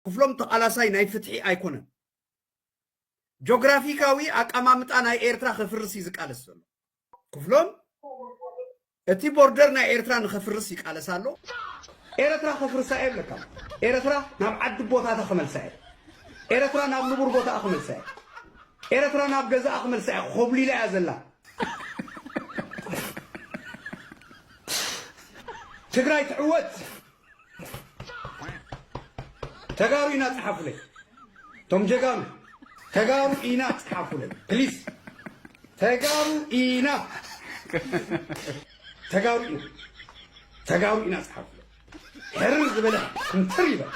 ክፍሎም ተቓላሳይ ናይ ፍትሒ ኣይኮነን። ጆግራፊካዊ ኣቀማምጣ ናይ ኤርትራ ከፍርስ እዩ ዝቃለስ ዘሎ። ክፍሎም እቲ ቦርደር ናይ ኤርትራ ንኸፍርስ ይቃለስ ኣሎ። ኤርትራ ከፍርሳ እየ ብለካ። ኤርትራ ናብ ዓዲ ቦታታ ክመልሳ እየ። ኤርትራ ናብ ንቡር ቦታኣ ክመልሳ እየ። ኤርትራ ናብ ገዛኣ ክመልሳ እየ። ኮብሊላ እያ ዘላ። ትግራይ ትዕወት። ተጋሩ ኢና ጸሓፉለይ። ቶም ጀጋኑ ተጋሩ ኢና ጸሓፉለይ ፕሊስ። ተጋሩ ኢና። ተጋሩ ኢና። ተጋሩ ኢና ጸሓፉለይ። ሕርር ዝበለ እንትር ይበል።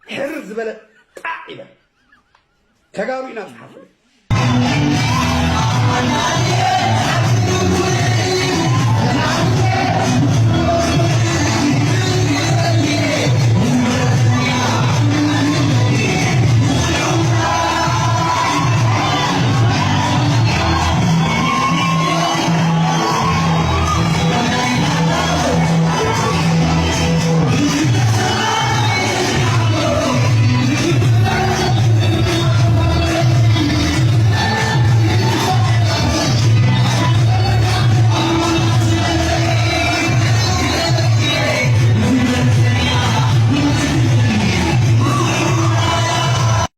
ሕርር ዝበለ ጣዕ ይበል። ተጋሩ ኢና ጸሓፉለይ።